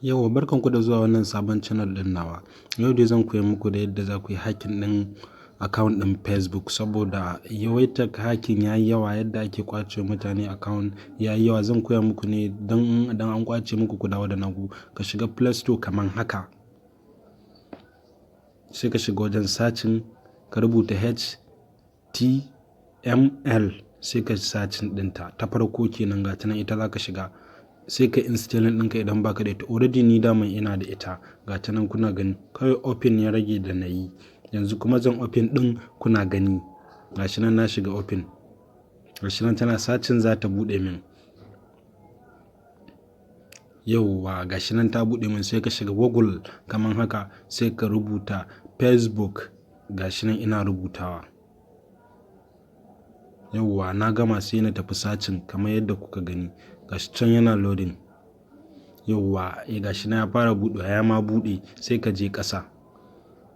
Yauwa, barkanku da zuwa wannan sabon channel ɗin nawa. Yau dai zan koya muku da yadda za ku yi hacking ɗin account ɗin Facebook, saboda yawaitar hacking ya yi yawa, yadda ake ƙwace mutane account ya yi yawa. Zan koya muku ne don idan an ƙwace muku, ku dawo da naku. Ka shiga Play Store kaman haka. Sai ka shiga wajen searching, ka rubuta HTML, sai ka searching ɗinta. Ta farko kenan, ga ta nan, ita za ka shiga. Sai ka installing ɗinka idan baka da ita. Already ni daman ina da ita. Ga ta nan kuna gani. Kawai open ya rage da na yi. Yanzu kuma zan open ɗin, kuna gani. Ga shi nan na shiga open. Ga shi nan tana searching, za ta buɗe min. Yauwa, ga shi nan ta buɗe min. Sai ka shiga Google kaman haka, sai ka rubuta Facebook. Ga shi nan ina rubutawa. Yauwa, na gama, sai na tafi searching kamar yadda kuka gani. Ga shi can yana loading. Yauwa, eh, ga shi nan ya fara buɗewa, ya ma buɗe. Sai ka je ƙasa.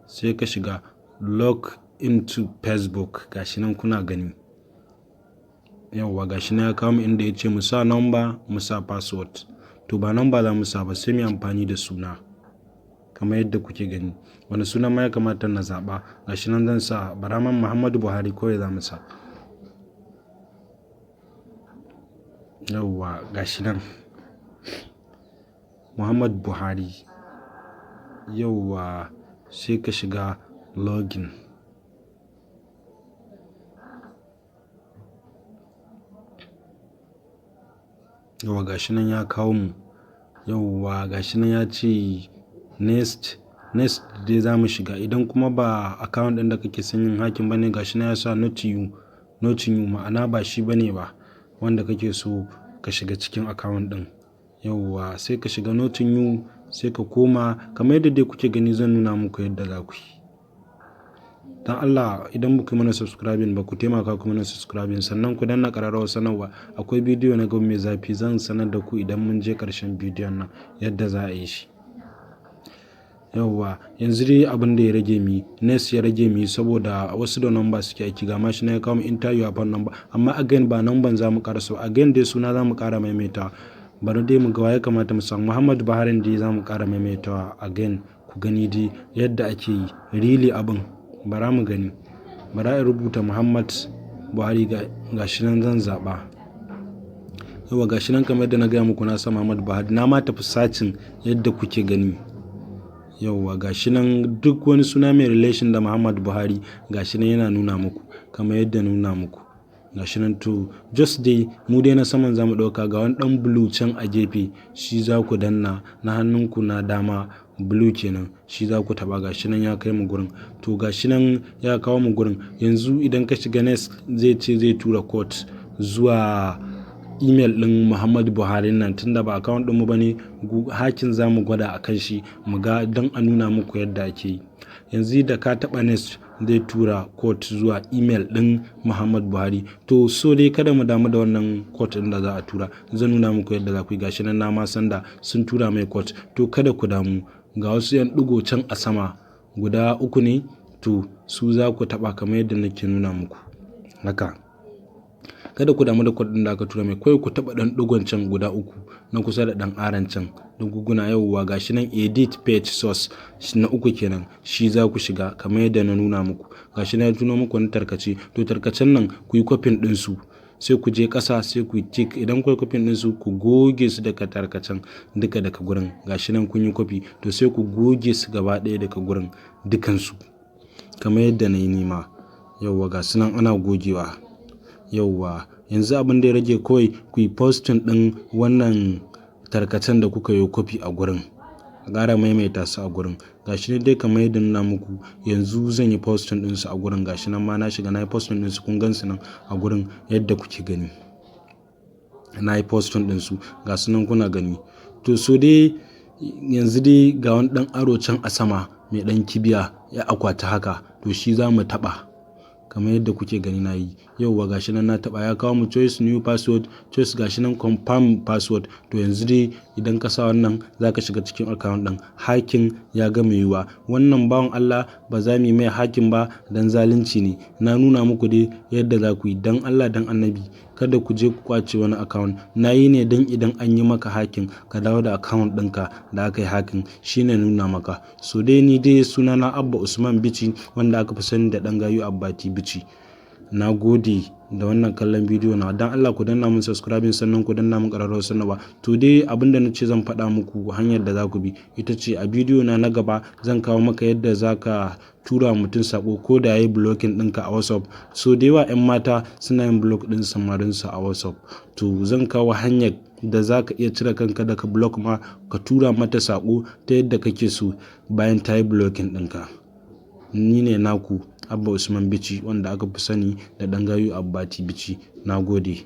Sai ka shiga log into Facebook. Ga shi nan kuna gani. Yauwa, ga shi nan ya kawo mu inda ya ce mu sa number, mu sa password. To, ba number za mu sa ba, sai mu yi amfani da suna. Kamar yadda kuke gani. Wane suna ma ya kamata na zaɓa? Ga shi nan zan sa Baraman Muhammadu Buhari kawai za mu sa. Yauwa, ga shi nan. Muhammad Buhari. Yauwa, sai ka shiga login. Yauwa, ga shi nan ya kawo mu. Yauwa, ga shi nan ya ce next, next dai za mu shiga. Idan kuma ba account ɗin da kake son yin hacking ba ne, ga shi nan ya sa not you, not you, ma'ana ba shi ba ne ba wanda kake so ka shiga cikin account ɗin. Yauwa, sai ka shiga not you, sai ka koma kamar yadda dai kuke gani, zan nuna muku yadda za ku yi. Don Allah, idan ba ku yi mana subscribing ba, ku taimaka ku mana subscribing, sannan ku danna ƙararrawar sanarwa. Akwai bidiyo na gaba mai zafi, zan sanar da ku idan mun je ƙarshen bidiyon nan yadda za a yi shi. Yauwa, yanzu dai abin da ya rage mi, next ya rage mi, saboda wasu da number suke aiki. Ga ma shi nan ya kawo mu enter your phone number, amma again ba number za mu ƙara so. Again dai suna za mu ƙara maimaitawa. Bari dai mu ga wa ya kamata mu samu. Muhammadu Buhari dai za mu ƙara maimaitawa again, ku gani dai yadda ake yi really abin. Bara mu gani. Bara in rubuta Muhammad Buhari, ga shi nan zan zaɓa. Yauwa, ga shi nan kamar yadda na gaya muku, na sa Muhammad Buhari. Na ma tafi searching yadda kuke gani. Yauwa, ga shi nan duk wani suna mai relation da Muhammad Buhari, ga shi nan yana nuna muku kamar yadda na nuna muku. Ga shi nan. To, just dai mu dai na saman za mu ɗauka. Ga wani ɗan blue can a gefe, shi za ku danna, na hannunku na dama, blue kenan, shi za ku taɓa. Ga shi nan ya kai mu gurin. To, ga shi nan ya kawo mu gurin. Yanzu idan ka shiga next, zai ce zai tura code zuwa email ɗin Muhammadu Buhari nan. Tunda ba account ɗinmu ba ne hacking, za mu gwada a kan shi mu ga don a nuna muku yadda ake yi. Yanzu da ka taɓa next, zai tura code zuwa email ɗin Muhammad Buhari. To, so dai kada mu damu da wannan code ɗin da za a tura. Zan nuna muku yadda za ku yi. Ga shi nan na ma san da sun tura mai code. To, kada ku damu. Ga wasu 'yan ɗigo can a sama, guda uku ne. To, su za ku taɓa kamar yadda nake nuna muku. Haka. Kada ku damu da code ɗin da aka tura mai. Kawai ku taɓa ɗan ɗigon can guda uku na kusa da ɗan aron can. Ɗiguguna, yauwa, ga shi nan edit page source, na uku kenan. Shi za ku shiga kamar yadda na nuna muku. Ga shi nan ya nuno muku wani tarkace. To, tarkacen nan ku yi copying ɗinsu. Sai ku je ƙasa, sai ku yi tick. Idan kuka yi copying ɗinsu, ku goge su daga tarkacen duka daga gurin. Ga shi nan kun yi copy. To, sai ku goge su gaba ɗaya daga gurin dukansu. Kamar yadda na yi nima. Yauwa, ga su nan ana gogewa. Yauwa, yanzu abin da ya rage kawai ku yi pasting ɗin wannan tarkacen da kuka yi copy a gurin. A ƙara maimaita su a gurin. Ga shi nan dai kamar yadda na nuna muku. Yanzu zan yi pasting ɗinsu a gurin. Ga shi nan ma na shiga na yi pasting ɗinsu, kun gan su nan a gurin yadda kuke gani. Na yi pasting ɗinsu, ga su nan kuna gani. To, so dai yanzu dai ga wani ɗan arrow can a sama mai ɗan kibiya ya akwati haka. To, shi za mu taɓa kamar yadda kuke gani na yi. Yauwa, gashi nan na taɓa, ya kawo mu choice new password, choice, gashi nan confirm password. To yanzu dai idan ka sa wannan, za ka shiga cikin account ɗin. Hacking ya gama yiwuwa. Wannan bawan Allah ba za mu yi mai hacking ba dan zalunci ne. Na nuna muku dai yadda za ku yi. Dan Allah dan Annabi, kada ku je ku kwace wani account. Na yi ne don idan an yi maka hacking, ka dawo da account ɗinka da aka yi hacking, shine nuna maka. So dai ni dai sunana Abba Usman Bichi, wanda aka fi sani da Ɗan Gayu Abbati Bichi. Na gode da wannan kallon bidiyo na. Dan Allah ku danna mun subscribing, sannan ku danna mun ƙararrawar sanarwa. To dai abin da na ce zan faɗa muku, hanyar da za ku bi ita ce, a bidiyo na na gaba zan kawo maka yadda za ka tura mutum saƙo ko da yayi blocking ɗinka a WhatsApp. So da yawa 'yan mata suna yin block ɗin samarinsu a WhatsApp. To zan kawo hanyar da za ka iya cire kanka daga block ma, ka tura mata saƙo ta yadda kake so bayan ta yi blocking ɗinka. Ni ne naku Abba Usman Bichi, wanda aka fi sani da Ɗan Gayu Abbati Bichi. Na gode.